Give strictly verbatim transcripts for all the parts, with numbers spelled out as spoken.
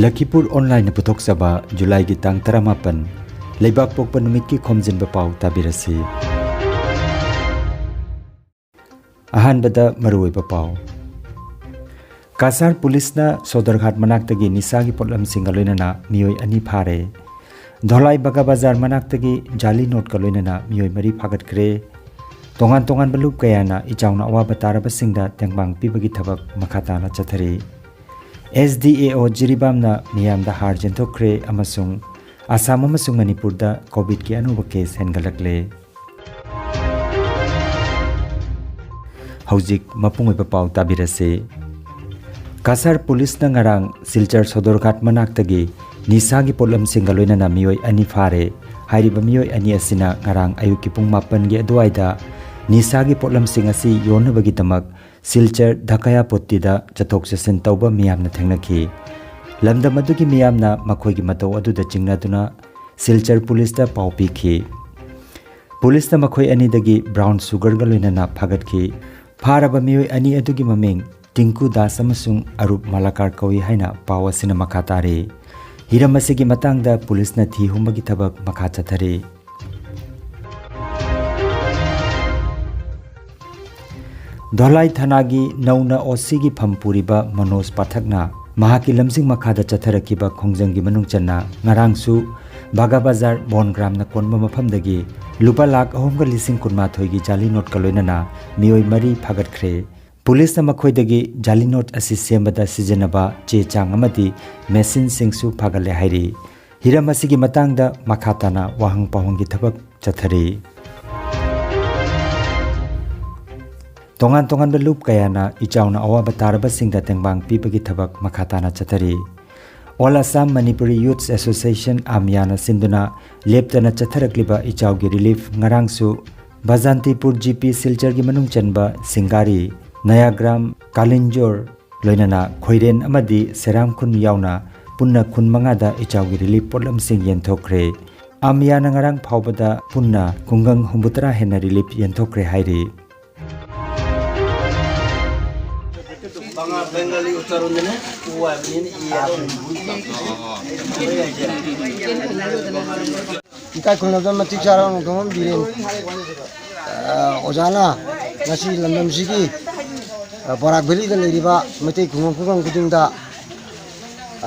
ꯂꯈꯤꯄꯨꯔ ꯑꯣꯟꯂꯥꯏꯟꯅ ꯄꯨꯊꯣꯛꯆꯕ ꯖꯨꯂꯥꯏꯒꯤ ꯇꯥꯡ ꯇꯔꯥꯃꯥꯄꯟ, ꯂꯩꯕꯥꯛꯄꯣꯛꯄ ꯅꯨꯃꯤꯠꯀꯤ ꯈꯣꯝꯖꯤꯟꯕ ꯄꯥꯎ ꯇꯥꯕꯤꯔꯁꯤ꯫ ꯑꯍꯥꯟꯕꯗ ꯃꯔꯨꯑꯣꯏꯕ ꯄꯥꯎ꯫ ꯀꯁꯥꯔ ꯄꯨꯂꯤꯁꯅ ꯁꯣꯗꯔꯘꯥꯠ ꯃꯅꯥꯛꯇꯒꯤ ꯅꯤꯁꯥꯒꯤ ꯄꯣꯠꯂꯝꯁꯤꯡꯒ ꯂꯣꯏꯅꯅ ꯃꯤꯑꯣꯏ ꯑꯅꯤ ꯐꯥꯔꯦ꯫ ꯙꯣꯂꯥꯏ ꯕꯒꯥ ꯕꯖꯥꯔ ꯃꯅꯥꯛꯇꯒꯤ ꯖꯥꯂꯤ ꯅꯣꯠꯀ ꯂꯣꯏꯅꯅ ꯃꯤꯑꯣꯏ ꯃꯔꯤ ꯐꯥꯒꯠꯈ꯭ꯔꯦ꯫ ꯇꯣꯉꯥꯟ ꯇꯣꯉꯥꯟꯕ ꯂꯨꯞ ꯀꯌꯥꯅ ꯏꯆꯥꯎꯅ ꯑꯋꯥꯕ ꯇꯥꯔꯕꯁꯤꯡꯗ ꯇꯦꯡꯕꯥꯡ ꯄꯤꯕꯒꯤ ꯊꯕꯛ ꯃꯈꯥ ꯇꯥꯅ ꯆꯠꯊꯔꯤ꯫ ꯑꯦꯁ ꯗꯤ ꯑꯦ ꯑꯣ ꯖꯤꯔꯤꯕꯥꯝꯅ ꯃꯤꯌꯥꯝꯗ ꯍꯥꯔ ꯆꯦꯟꯊꯣꯛꯈ꯭ꯔꯦ ꯑꯃꯁꯨꯡ ꯑꯁꯥꯝ ꯑꯃꯁꯨꯡ ꯃꯅꯤꯄꯨꯔꯗ ꯀꯣꯚꯤꯗꯀꯤ ꯑꯅꯧꯕ ꯀꯦꯁ ꯍꯦꯟꯒꯠꯂꯛꯂꯦ꯫ ꯍꯧꯖꯤꯛ ꯃꯄꯨꯡ ꯑꯣꯏꯕ ꯄꯥꯎ ꯇꯥꯕꯤꯔꯁꯤ꯫ ꯀꯁꯥꯔ ꯄꯨꯂꯤꯁꯅ ꯉꯔꯥꯡ ꯁꯤꯜꯆꯔ ꯁꯣꯗꯔꯘꯥꯠ ꯃꯅꯥꯛꯇꯒꯤ ꯅꯤꯁꯥꯒꯤ ꯄꯣꯠꯂꯝꯁꯤꯡꯒ ꯂꯣꯏꯅꯅ ꯃꯤꯑꯣꯏ ꯑꯅꯤ ꯐꯥꯔꯦ꯫ ꯍꯥꯏꯔꯤꯕ ꯃꯤꯑꯣꯏ ꯑꯅꯤ ꯑꯁꯤꯅ ꯉꯔꯥꯡ ꯑꯌꯨꯛꯀꯤ ꯄꯨꯡ ꯃꯥꯄꯟꯒꯤ ꯑꯗꯨꯋꯥꯏꯗ ꯅꯤꯁꯥꯒꯤ ꯄꯣꯠꯂꯝꯁꯤꯡ ꯑꯁꯤ ꯌꯣꯟꯅꯕꯒꯤꯗꯃꯛ ꯁꯤꯜꯆꯔ ꯙꯀꯌꯥꯄꯣꯠꯇꯤꯗ ꯆꯠꯊꯣꯛ ꯆꯠꯁꯤꯟ ꯇꯧꯕ ꯃꯤꯌꯥꯝꯅ ꯊꯦꯡꯅꯈꯤ꯫ ꯂꯝꯗꯝ ꯑꯗꯨꯒꯤ ꯃꯤꯌꯥꯝꯅ ꯃꯈꯣꯏꯒꯤ ꯃꯇꯧ ꯑꯗꯨꯗ ꯆꯤꯡꯅꯗꯨꯅ ꯁꯤꯜꯆꯔ ꯄꯨꯂꯤꯁꯇ ꯄꯥꯎ ꯄꯤꯈꯤ꯫ ꯄꯨꯂꯤꯁꯅ ꯃꯈꯣꯏ ꯑꯅꯤꯗꯒꯤ ꯕ꯭ꯔꯥꯎꯟ ꯁꯨꯒꯔꯒ ꯂꯣꯏꯅꯅ ꯐꯥꯒꯠꯈꯤ꯫ ꯐꯥꯔꯕ ꯃꯤꯑꯣꯏ ꯑꯅꯤ ꯑꯗꯨꯒꯤ ꯃꯃꯤꯡ ꯇꯤꯡꯀꯨ ꯗꯥꯁ ꯑꯃꯁꯨꯡ ꯑꯔꯨꯞ ꯃꯥꯂꯥꯀꯥꯔ ꯀꯧꯏ ꯍꯥꯏꯅ ꯄꯥꯎ ꯑꯁꯤꯅ ꯃꯈꯥ ꯇꯥꯔꯤ꯫ ꯍꯤꯔꯝ ꯑꯁꯤꯒꯤ ꯃꯇꯥꯡꯗ ꯄꯨꯂꯤꯁꯅ ꯊꯤ ꯍꯨꯝꯕꯒꯤ ꯊꯕꯛ ꯃꯈꯥ ꯆꯠꯊꯔꯤ꯫ ꯙꯣꯂꯥꯏ ꯊꯥꯅꯥꯒꯤ ꯅꯧꯅ ꯑꯣ ꯁꯤꯒꯤ ꯐꯝ ꯄꯨꯔꯤꯕ ꯃꯅꯣꯖ ꯄꯥꯊꯛꯅ ꯃꯍꯥꯛꯀꯤ ꯂꯝꯖꯤꯡ ꯃꯈꯥꯗ ꯆꯠꯊꯔꯛꯈꯤꯕ ꯈꯣꯡꯖꯪꯒꯤ ꯃꯅꯨꯡ ꯆꯟꯅ ꯉꯔꯥꯡꯁꯨ ꯕꯒꯥ ꯕꯖꯥꯔ ꯕꯣꯟ ꯒ꯭ꯔꯥꯝꯅ ꯀꯣꯟꯕ ꯃꯐꯝꯗꯒꯤ ꯂꯨꯄꯥ ꯂꯥꯈ ꯑꯍꯨꯝꯒ ꯂꯤꯁꯤꯡ ꯀꯨꯟꯃꯥꯊꯣꯏꯒꯤ ꯖꯥꯂꯤ ꯅꯣꯠꯀ ꯂꯣꯏꯅꯅ ꯃꯤꯑꯣꯏ ꯃꯔꯤ ꯐꯥꯒꯠꯈ꯭ꯔꯦ꯫ ꯄꯨꯂꯤꯁꯅ ꯃꯈꯣꯏꯗꯒꯤ ꯖꯥꯂꯤ ꯅꯣꯠ ꯑꯁꯤ ꯁꯦꯝꯕꯗ ꯁꯤꯖꯤꯟꯅꯕ ꯆꯦ ꯆꯥꯡ ꯑꯃꯗꯤ ꯃꯦꯁꯤꯟꯁꯤꯡꯁꯨ ꯐꯥꯒꯠꯂꯦ ꯍꯥꯏꯔꯤ꯫ ꯍꯤꯔꯝ ꯑꯁꯤꯒꯤ ꯃꯇꯥꯡꯗ ꯃꯈꯥ ꯇꯥꯅ ꯋꯥꯍꯪ ꯄꯥꯎꯍꯪꯒꯤ ꯊꯕꯛ ꯆꯠꯊꯔꯤ꯫ ꯇꯣꯉꯥꯟ ꯇꯣꯉꯥꯟꯕ ꯂꯨꯞ ꯀꯌꯥꯅ ꯏꯆꯥꯎꯅ ꯑꯋꯥꯕ ꯇꯥꯔꯕꯁꯤꯡꯗ ꯇꯦꯡꯕꯥꯡ ꯄꯤꯕꯒꯤ ꯊꯕꯛ ꯃꯈꯥ ꯇꯥꯅ ꯆꯠꯊꯔꯤ꯫ All Assam Manipuri youths association, ꯑꯥꯃꯤꯌꯥꯅ ꯁꯤꯟꯗꯨꯅ ꯂꯦꯞꯇꯅ ꯆꯠꯊꯔꯛꯂꯤꯕ ꯏꯆꯥꯎꯒꯤ ꯔꯤꯂꯤꯐ ꯉꯔꯥꯡꯁꯨ ꯕꯖꯥꯟꯇꯤꯄꯨꯔ ꯖꯤ ꯄꯤ ꯁꯤꯜꯆꯔꯒꯤ ꯃꯅꯨꯡ ꯆꯟꯕ ꯁꯤꯡꯒꯥꯔꯤ, ꯅꯌꯥꯒ꯭ꯔꯥꯝ, ꯀꯥꯂꯤꯟꯖꯣꯔ, ꯂꯣꯏꯅꯅ ꯈꯣꯏꯔꯦꯟ ꯑꯃꯗꯤ ꯁꯦꯔꯥꯝ ꯈꯨꯟ ꯌꯥꯎꯅ ꯄꯨꯟꯅ ꯈꯨꯟ ꯃꯉꯥꯗ ꯏꯆꯥꯎꯒꯤ ꯔꯤꯂꯤꯐ ꯄꯣꯠꯂꯝꯁꯤꯡ ꯌꯦꯟꯊꯣꯛꯈ꯭ꯔꯦ꯫ ꯑꯥꯃꯤꯌꯥꯅ ꯉꯔꯥꯡ ꯐꯥꯎꯕꯗ ꯄꯨꯟꯅ ꯈꯨꯡꯒꯪ ꯍꯨꯝꯐꯨꯇꯔꯥ ꯍꯦꯟꯅ ꯔꯤꯂꯤꯐ ꯌꯦꯟꯊꯣꯛꯈ꯭ꯔꯦ ꯍꯥꯏꯔꯤ꯫ বাংলা বেঙ্গলি উচ্চারণ জানে। ꯏꯀꯥꯏ ꯈꯨꯝꯅꯕꯗ ꯃꯇꯤꯛ ꯆꯥꯔꯕ ꯅꯣꯡꯊꯣꯝꯕꯝ ꯕꯤꯔꯦꯟ, ꯑ, ꯑꯣꯖꯥꯅ ꯉꯁꯤ ꯂꯝꯗꯝꯁꯤꯒꯤ, ꯑ, ꯕꯔꯥꯛ ꯚꯦꯂꯤꯗ ꯂꯩꯔꯤꯕ ꯃꯩꯇꯩ ꯈꯨꯡꯒꯪ ꯈꯨꯡꯒꯪ ꯈꯨꯗꯤꯡꯗ,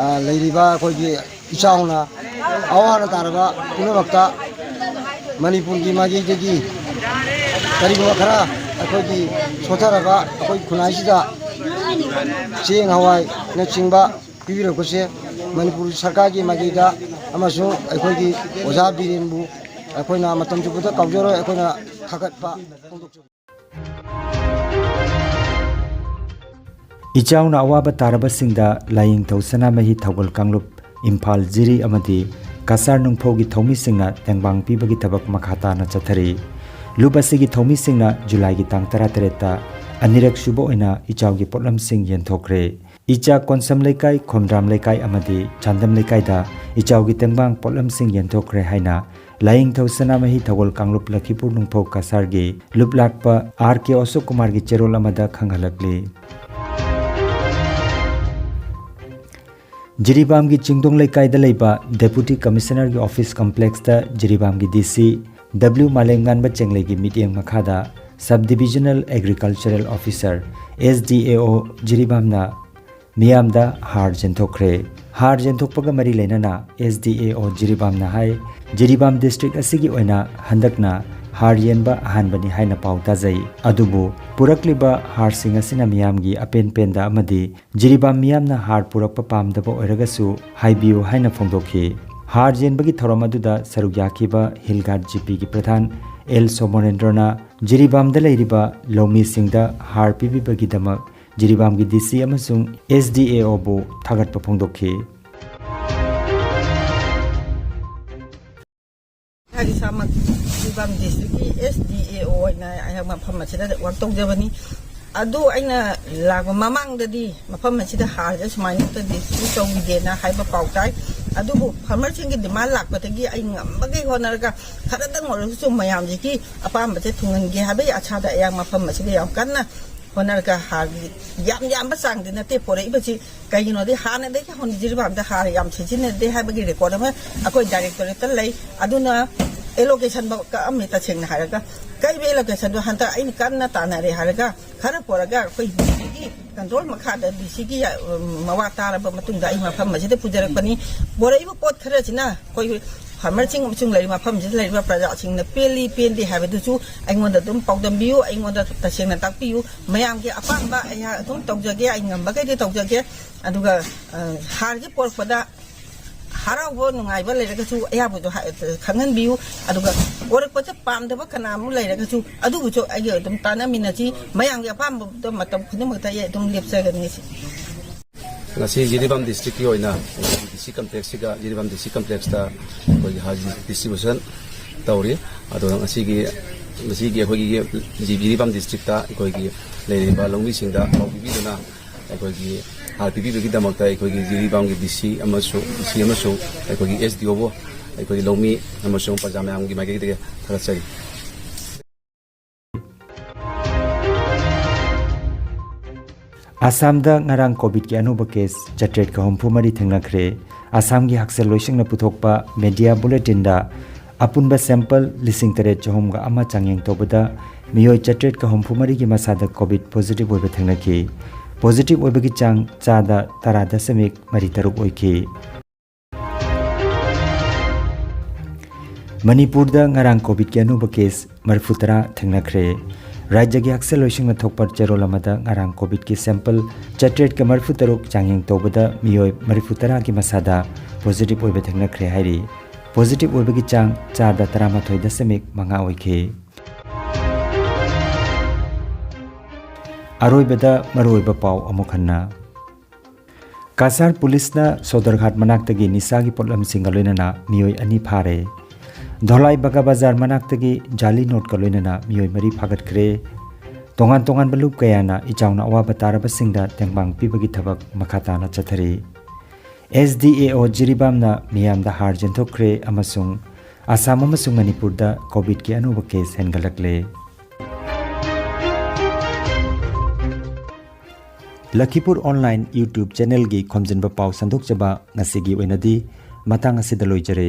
ꯑ, ꯂꯩꯔꯤꯕ ꯑꯩꯈꯣꯏꯒꯤ ꯏꯆꯥꯎꯅ ꯑꯋꯥꯅ ꯇꯥꯔꯕ ꯄꯨꯝꯅꯃꯛꯇ ꯃꯅꯤꯄꯨꯔꯒꯤ ꯃꯥꯏꯀꯩꯗꯒꯤ ꯀꯔꯤꯒꯨꯝꯕ ꯈꯔ ꯑꯩꯈꯣꯏꯒꯤ ꯁꯣꯠꯊꯔꯕ ꯑꯩꯈꯣꯏ ꯈꯨꯟꯅꯥꯏꯁꯤꯗ ꯆꯦꯡ ꯍꯋꯥꯏꯅꯆꯤꯡꯕ ꯄꯤꯕꯤꯔꯛꯄꯁꯦ ꯃꯅꯤꯄꯨꯔ ꯁꯔꯀꯥꯔꯒꯤ ꯃꯥꯏꯀꯩꯗ ꯑꯃꯁꯨꯡ ꯑꯩꯈꯣꯏꯒꯤ ꯑꯣꯖꯥ ꯕꯤꯔꯦꯟꯕꯨ ꯑꯩꯈꯣꯏꯅ ꯃꯇꯝ ꯆꯨꯞꯄꯗ ꯀꯥꯎꯖꯔꯣꯏ꯫ ꯑꯩꯈꯣꯏꯅ ꯊꯥꯒꯠꯄ ꯐꯣꯡꯗꯣꯛꯆꯔꯤ꯫ ꯏꯆꯥꯎꯅ ꯑꯋꯥꯕ ꯇꯥꯔꯕꯁꯤꯡꯗ ꯂꯥꯏꯌꯦꯡꯊꯧ ꯁꯅꯥꯃꯍꯤ ꯊꯧꯒꯜ ꯀꯥꯡꯂꯨꯞ, ꯏꯝꯐꯥꯜ ꯖꯤꯔꯤ ꯑꯃꯗꯤ ꯀꯁꯥꯔ ꯅꯨꯡꯐꯧꯒꯤ ꯊꯧꯃꯤꯁꯤꯡꯅ ꯇꯦꯡꯕꯥꯡ ꯄꯤꯕꯒꯤ ꯊꯕꯛ ꯃꯈꯥ ꯇꯥꯅ ꯆꯠꯊꯔꯤ꯫ ꯂꯨꯞ ꯑꯁꯤꯒꯤ ꯊꯧꯃꯤꯁꯤꯡꯅ ꯖꯨꯂꯥꯏꯒꯤ ꯇꯥꯡ ꯇꯔꯥꯇꯔꯦꯠꯇ ꯑꯅꯤꯔꯛ ꯁꯨꯕ ꯑꯣꯏꯅ ꯏꯆꯥꯎꯒꯤ ꯄꯣꯠꯂꯝꯁꯤꯡ ꯌꯦꯟꯊꯣꯛꯈ꯭ꯔꯦ꯫ ꯏꯆꯥ ꯀꯣꯟꯁꯝ ꯂꯩꯀꯥꯏ, ꯈꯣꯝꯗ꯭ꯔꯥꯝ ꯂꯩꯀꯥꯏ ꯑꯃꯗꯤ ꯆꯥꯟꯗꯝ ꯂꯩꯀꯥꯏꯗ ꯏꯆꯥꯎꯒꯤ ꯇꯦꯡꯕꯥꯡ ꯄꯣꯠꯂꯝꯁꯤꯡ ꯌꯦꯟꯊꯣꯛꯈ꯭ꯔꯦ ꯍꯥꯏꯅ ꯂꯥꯏꯌꯦꯡꯊꯧ ꯁꯅꯥꯃꯍꯤ ꯊꯧꯒꯜ ꯀꯥꯡꯂꯨꯞ ꯂꯛꯈꯤꯄꯨꯔ ꯅꯨꯡꯐꯧ ꯀꯁꯥꯔꯒꯤ ꯂꯨꯞꯂꯥꯛꯄ ꯑꯥꯔ ꯀꯦ ꯑꯁꯣꯛ ꯀꯨꯃꯥꯔꯒꯤ ꯆꯦꯔꯣꯜ ꯑꯃꯗ ꯈꯪꯍꯜꯂꯛꯂꯤ꯫ ꯖꯤꯔꯤꯕꯥꯝꯒꯤ ꯆꯤꯡꯗꯣꯡ ꯂꯩꯀꯥꯏꯗ ꯂꯩꯕ ꯗꯦꯄꯨꯇꯤ ꯀꯃꯤꯁꯅꯔꯒꯤ ꯑꯣꯐꯤꯁ ꯀꯝꯄ꯭ꯂꯦꯛꯁꯇ ꯖꯤꯔꯤꯕꯥꯝꯒꯤ ꯗꯤ ꯁꯤ ꯗꯕ꯭ꯂꯤꯎ ꯃꯥꯂꯦꯝꯉꯥꯟꯕ ꯆꯦꯡꯂꯩꯒꯤ ꯃꯤꯠꯌꯦꯡ ꯃꯈꯥꯗ sub divisional agricultural officer, S D A O, ꯖꯤꯔꯤꯕꯥꯝꯅ ꯃꯤꯌꯥꯝꯗ ꯍꯥꯔ ꯌꯦꯟꯊꯣꯛꯈ꯭ꯔꯦ꯫ ꯍꯥꯔ ꯌꯦꯟꯊꯣꯛꯄꯒ ꯃꯔꯤ ꯂꯩꯅꯅ ꯑꯦꯁ D A O ꯖꯤꯔꯤꯕꯥꯝꯅ high, Jiribam district ꯑꯁꯤꯒꯤ ꯑꯣꯏꯅ ꯍꯟꯗꯛꯅ ꯍꯥꯔ ꯌꯦꯟꯕ ꯑꯍꯥꯟꯕꯅꯤ ꯍꯥꯏꯅ ꯄꯥꯎ ꯇꯥꯖꯩ꯫ ꯑꯗꯨꯕꯨ ꯄꯨꯔꯛꯂꯤꯕ ꯍꯥꯔꯁꯤꯡ ꯑꯁꯤꯅ ꯃꯤꯌꯥꯝꯒꯤ ꯑꯄꯦꯟ ꯄꯦꯟꯗ ꯑꯃꯗꯤ ꯖꯤꯔꯤꯕꯥꯝ ꯃꯤꯌꯥꯝꯅ ꯍꯥꯔ ꯄꯨꯔꯛꯄ ꯄꯥꯝꯗꯕ ꯑꯣꯏꯔꯒꯁꯨ ꯍꯥꯏꯕꯤꯌꯨ ꯍꯥꯏꯅ ꯐꯣꯡꯗꯣꯛꯈꯤ꯫ ꯍꯥꯔ ꯌꯦꯟꯕꯒꯤ ꯊꯧꯔꯝ ꯑꯗꯨꯗ ꯁꯔꯨꯛ ꯌꯥꯈꯤꯕ ꯍꯤꯜ ꯒꯥꯔꯗ ꯖꯤ ꯄꯤꯒꯤ ꯄ꯭ꯔꯙꯥꯟ ꯑꯦꯜ ꯁꯣꯃꯣꯔꯦꯟꯗ꯭ꯔꯣꯅ ꯖꯤꯔꯤꯕꯥꯝꯗ ꯂꯩꯔꯤꯕ ꯂꯧꯃꯤꯁꯤꯡꯗ ꯍꯥꯔ ꯄꯤꯕꯤꯕꯒꯤꯗꯃꯛ ꯖꯤꯔꯤꯕꯥꯝꯒꯤ ꯗꯤ ꯁꯤ ꯑꯃꯁꯨꯡ ꯑꯦꯁ ꯗꯤ ꯑꯦ ꯑꯣꯕꯨ ꯊꯥꯒꯠꯄ ꯐꯣꯡꯗꯣꯛꯈꯤ꯫ ꯑꯩ ꯏꯁꯥꯃꯛ ꯖꯤꯔꯤꯕꯥꯝ ꯗꯤꯁꯇ꯭ꯔꯤꯛꯀꯤ ꯑꯦꯁ ꯗꯤ ꯑꯦ ꯑꯣ ꯑꯣꯏꯅ ꯑꯩꯍꯥꯛ ꯃꯐꯝ ꯑꯁꯤꯗ ꯋꯥꯔꯛ ꯇꯧꯖꯕꯅꯤ꯫ ꯑꯗꯨ ꯑꯩꯅ ꯂꯥꯛꯄ ꯃꯃꯥꯡꯗꯗꯤ ꯃꯐꯝ ꯑꯁꯤꯗ ꯍꯥꯔꯁꯦ ꯁꯨꯃꯥꯏꯅ ꯑꯝꯇ ꯗꯤꯁꯇ꯭ꯔꯤꯕ꯭ꯌꯨꯠ ꯇꯧꯈꯤꯗꯦꯅ ꯍꯥꯏꯕ ꯄꯥꯎ ꯇꯥꯏ꯫ ꯑꯗꯨꯕꯨ ꯐꯥꯔꯃꯔꯁꯤꯡꯒꯤ ꯗꯤꯃꯥꯟ ꯂꯥꯛꯄꯗꯒꯤ ꯑꯩ ꯉꯝꯕꯈꯩ ꯍꯣꯠꯅꯔꯒ ꯈꯔꯗꯪ ꯑꯣꯏꯔꯒꯁꯨ ꯃꯌꯥꯝꯁꯤꯒꯤ ꯑꯄꯥꯝꯕꯁꯦ ꯊꯨꯡꯍꯟꯒꯦ ꯍꯥꯏꯕꯒꯤ ꯑꯁꯥꯗ ꯑꯩꯍꯥꯛ ꯃꯐꯝ ꯑꯁꯤꯗ ꯌꯥꯝ ꯀꯟꯅ ꯍꯣꯠꯅꯔꯒ ꯍꯥꯔꯒꯤ ꯌꯥꯝ ꯌꯥꯝꯕ ꯆꯥꯡꯗꯤ ꯅꯠꯇꯦ ꯄꯣꯔꯛꯏꯕꯁꯤ꯫ ꯀꯩꯒꯤꯅꯣꯗꯤ ꯍꯥꯟꯅꯗꯒꯤ ꯍꯧꯅ ꯖꯤꯔꯤꯕꯥꯝꯗ ꯍꯥꯔ ꯌꯥꯝ ꯁꯤꯖꯤꯟꯅꯗꯦ ꯍꯥꯏꯕꯒꯤ ꯔꯦꯀꯣꯔꯗ ꯑꯃ ꯑꯩꯈꯣꯏ ꯗꯥꯏꯔꯦꯛꯇꯣꯔꯦꯠꯇ ꯂꯩ꯫ ꯑꯗꯨꯅ ꯑꯦꯂꯣꯀꯦꯁꯟꯐꯥꯎ ꯀꯛꯑꯝꯃꯤ꯫ ꯇꯁꯦꯡꯅ ꯍꯥꯏꯔꯒ ꯀꯛꯏꯕ ꯑꯦꯂꯣꯀꯦꯁꯟꯗꯣ ꯍꯟꯗꯛ ꯑꯩꯅ ꯀꯟꯅ ꯇꯥꯟꯅꯔꯦ ꯍꯥꯏꯔꯒ ꯈꯔ ꯄꯣꯔꯒ ꯑꯩꯈꯣꯏ ꯗꯤ ꯁꯤꯒꯤ ꯀꯟꯇ꯭ꯔꯣꯜ ꯃꯈꯥꯗ ꯗꯤ ꯁꯤꯒꯤ ꯃꯋꯥ ꯇꯥꯔꯕ ꯃꯇꯨꯡꯗ ꯑꯩ ꯃꯐꯝ ꯑꯁꯤꯗ ꯄꯨꯖꯔꯛꯄꯅꯤ꯫ ꯄꯣꯔꯛꯏꯕ ꯄꯣꯠ ꯈꯔꯁꯤꯅ ꯑꯩꯈꯣꯏ ꯐꯥꯔꯃꯔꯁꯤꯡ ꯑꯃꯁꯨꯡ ꯂꯩꯔꯤꯕ ꯃꯐꯝꯁꯤꯗ ꯂꯩꯔꯤꯕ ꯄ꯭ꯔꯖꯥꯁꯤꯡꯅ ꯄꯦꯜꯂꯤ ꯄꯦꯟꯗꯦ ꯍꯥꯏꯕꯗꯨꯁꯨ ꯑꯩꯉꯣꯟꯗ ꯑꯗꯨꯝ ꯄꯥꯎꯗꯝꯕꯤꯌꯨ, ꯑꯩꯉꯣꯟꯗ ꯇꯁꯦꯡꯅ ꯇꯥꯛꯄꯤꯌꯨ꯫ ꯃꯌꯥꯝꯒꯤ ꯑꯄꯥꯝꯕ ꯑꯩꯍꯥꯛ ꯑꯗꯨꯝ ꯇꯧꯖꯒꯦ, ꯑꯩ ꯉꯝꯕꯈꯩꯗꯤ ꯇꯧꯖꯒꯦ꯫ ꯑꯗꯨꯒ, ꯑ, ꯍꯥꯔꯁꯦ ꯄꯣꯔꯛꯄꯗ ꯍꯔꯥꯎꯕ ꯅꯨꯡꯉꯥꯏꯕ ꯂꯩꯔꯒꯁꯨ ꯑꯌꯥꯕꯗꯣ ꯍꯥꯏ-, ꯈꯪꯍꯟꯕꯤꯌꯨ꯫ ꯑꯗꯨꯒ ꯄꯣꯔꯛꯄꯁꯦ ꯄꯥꯝꯗꯕ ꯀꯅꯥ ꯑꯃ ꯂꯩꯔꯒꯁꯨ ꯑꯗꯨꯕꯨꯁꯨ ꯑꯩꯒ ꯑꯗꯨꯝ ꯇꯥꯟꯅꯃꯤꯟꯅꯁꯤ꯫ ꯃꯌꯥꯝꯒꯤ ꯑꯄꯥꯝꯕꯗ ꯃꯇꯝ ꯈꯨꯗꯤꯡꯃꯛꯇ ꯑꯩ ꯑꯗꯨꯝ ꯂꯦꯞꯆꯒꯅꯤ꯫ ꯉꯁꯤ ꯖꯤꯔꯤꯕꯥꯝ ꯗꯤꯁꯇ꯭ꯔꯤꯛꯀꯤ ꯑꯣꯏꯅ ꯗꯤ ꯁꯤ ꯀꯝꯄ꯭ꯂꯦꯛꯁꯁꯤꯒ, ꯖꯤꯔꯤꯕꯥꯝ ꯗꯤ ꯁꯤ ꯀꯝꯄ꯭ꯂꯦꯛꯁꯇ ꯑꯩꯈꯣꯏꯒꯤ ꯍꯥꯔ ꯗꯤꯁꯇ꯭ꯔꯤꯕ꯭ꯌꯨꯁꯟ ꯇꯧꯔꯤ꯫ ꯑꯗꯣ ꯉꯁꯤꯒꯤ, ꯉꯁꯤꯒꯤ ꯑꯩꯈꯣꯏꯒꯤ ꯖꯤ-, ꯖꯤꯔꯤꯕꯥꯝ ꯗꯤꯁꯇ꯭ꯔꯤꯛꯇ ꯑꯩꯈꯣꯏꯒꯤ ꯂꯩꯔꯤꯕ ꯂꯧꯃꯤꯁꯤꯡꯗ ꯄꯥꯎ ꯄꯤꯕꯤꯗꯨꯅ ꯑꯩꯈꯣꯏꯒꯤ ꯍꯥꯔ ꯄꯤꯕꯤꯕꯒꯤꯗꯃꯛꯇ ꯑꯩꯈꯣꯏꯒꯤ ꯖꯤꯔꯤꯕꯥꯝꯒꯤ ꯗꯤ ꯁꯤ ꯑꯃꯁꯨ, ꯗꯤ ꯁꯤ ꯑꯃꯁꯨꯡ ꯑꯩꯈꯣꯏꯒꯤ ꯑꯦꯁ ꯗꯤ ꯑꯣꯕꯨ ꯑꯩꯈꯣꯏꯒꯤ ꯂꯧꯃꯤ ꯑꯃꯁꯨꯡ ꯄ꯭ꯔꯖꯥ ꯃꯌꯥꯝꯒꯤ ꯃꯥꯏꯀꯩꯗꯒꯤ ꯊꯥꯒꯠꯆꯔꯤ꯫ ꯑꯁꯥꯝꯗ ꯉꯔꯥꯡ ꯀꯣꯚꯤꯗꯀꯤ ꯑꯅꯧꯕ ꯀꯦꯁ ꯆꯥꯇ꯭ꯔꯦꯠꯀ ꯍꯨꯝꯐꯨ ꯃꯔꯤ ꯊꯦꯡꯅꯈ꯭ꯔꯦ꯫ ꯑꯁꯥꯝꯒꯤ ꯍꯛꯁꯦꯜ ꯂꯣꯏꯁꯪꯅ ꯄꯨꯊꯣꯛꯄ ꯃꯦꯗꯤꯌꯥ ꯕꯨꯂꯦꯇꯤꯟꯗ ꯑꯄꯨꯟꯕ ꯁꯦꯝꯄꯜ ꯂꯤꯁꯤꯡ ꯇꯔꯦꯠ ꯆꯍꯨꯝꯒ ꯑꯃ ꯆꯥꯡꯌꯦꯡ ꯇꯧꯕꯗ ꯃꯤꯑꯣꯏ ꯆꯥꯇ꯭ꯔꯦꯠꯀ ꯍꯨꯝꯐꯨ ꯃꯔꯤꯒꯤ ꯃꯁꯥꯗ ꯀꯣꯚꯤꯗ ꯄꯣꯖꯤꯇꯤꯚ ꯑꯣꯏꯕ ꯊꯦꯡꯅꯈꯤ꯫ ꯄꯣꯖꯤꯇꯤꯚ ꯑꯣꯏꯕꯒꯤ ꯆꯥꯡ ꯆꯥꯗ ꯇꯔꯥ ꯗꯁꯃꯤꯛ ꯃꯔꯤ ꯇꯔꯨꯛ ꯑꯣꯏꯈꯤ꯫ ꯃꯅꯤꯄꯨꯔꯗ ꯉꯔꯥꯡ ꯀꯣꯚꯤꯗꯀꯤ ꯑꯅꯧꯕ ꯀꯦꯁ ꯃꯔꯤꯐꯨ ꯇꯔꯥ ꯊꯦꯡꯅꯈ꯭ꯔꯦ꯫ ꯔꯥꯖ꯭ꯌꯒꯤ ꯍꯛꯁꯦꯜ ꯂꯣꯏꯁꯪꯅ ꯊꯣꯛꯄ ꯆꯦꯔꯣꯜ ꯑꯃꯗ ꯉꯔꯥꯡ ꯀꯣꯚꯤꯗꯀꯤ ꯁꯦꯝꯄꯜ ꯆꯥꯇ꯭ꯔꯦꯠꯀ ꯃꯔꯤꯐꯨ ꯇꯔꯨꯛ ꯆꯥꯡꯌꯦꯡ ꯇꯧꯕꯗ ꯃꯤꯑꯣꯏ ꯃꯔꯤꯐꯨ ꯇꯔꯥꯒꯤ ꯃꯁꯥꯗ ꯄꯣꯖꯤꯇꯤꯚ ꯑꯣꯏꯕ ꯊꯦꯡꯅꯈ꯭ꯔꯦ ꯍꯥꯏꯔꯤ꯫ ꯄꯣꯖꯤꯇꯤꯚ ꯑꯣꯏꯕꯒꯤ ꯆꯥꯡ ꯆꯥꯗ ꯇꯔꯥꯃꯥꯊꯣꯏ ꯗꯁꯃꯤꯛ ꯃꯉꯥ ꯑꯣꯏꯈꯤ꯫ ꯑꯔꯣꯏꯕꯗ ꯃꯔꯨꯑꯣꯏꯕ ꯄꯥꯎ ꯑꯃꯨꯛ ꯍꯟꯅ꯫ ꯀꯁꯥꯔ ꯄꯨꯂꯤꯁꯅ ꯁꯣꯗꯔꯘꯥꯠ ꯃꯅꯥꯛꯇꯒꯤ ꯅꯤꯁꯥꯒꯤ ꯄꯣꯠꯂꯝꯁꯤꯡꯒ ꯂꯣꯏꯅꯅ ꯃꯤꯑꯣꯏ ꯑꯅꯤ ꯐꯥꯔꯦ꯫ ꯙꯣꯂꯥꯏ ꯕꯒꯥ ꯕꯖꯥꯔ ꯃꯅꯥꯛꯇꯒꯤ ꯖꯥꯂꯤ ꯅꯣꯠꯀ ꯂꯣꯏꯅꯅ ꯃꯤꯑꯣꯏ ꯃꯔꯤ ꯐꯥꯒꯠꯈ꯭ꯔꯦ꯫ ꯇꯣꯉꯥꯟ ꯇꯣꯉꯥꯟꯕ ꯂꯨꯞ ꯀꯌꯥꯅ ꯏꯆꯥꯎꯅ ꯑꯋꯥꯕ ꯇꯥꯔꯕꯁꯤꯡꯗ ꯇꯦꯡꯕꯥꯡ ꯄꯤꯕꯒꯤ ꯊꯕꯛ ꯃꯈꯥ ꯇꯥꯅ ꯆꯠꯊꯔꯤ꯫ ꯑꯦꯁ ꯗꯤ ꯑꯦ ꯑꯣ ꯖꯤꯔꯤꯕꯥꯝꯅ ꯃꯤꯌꯥꯝꯗ ꯍꯥꯔ ꯌꯦꯟꯊꯣꯛꯈ꯭ꯔꯦ ꯑꯃꯁꯨꯡ ꯑꯁꯥꯝ ꯑꯃꯁꯨꯡ ꯃꯅꯤꯄꯨꯔꯗ ꯀꯣꯚꯤꯗꯀꯤ ꯑꯅꯧꯕ ꯀꯦꯁ ꯍꯦꯟꯒꯠꯂꯛꯂꯦ꯫ ꯂꯈꯤꯄꯨꯔ ꯑꯣꯟꯂꯥꯏꯟ YouTube ꯆꯦꯅꯦꯜꯒꯤ ꯈꯣꯝꯖꯤꯟꯕ ꯄꯥꯎ ꯁꯟꯗꯣꯛꯆꯕ ꯉꯁꯤꯒꯤ ꯑꯣꯏꯅꯗꯤ ꯃꯇꯥꯡ ꯑꯁꯤꯗ ꯂꯣꯏꯖꯔꯦ꯫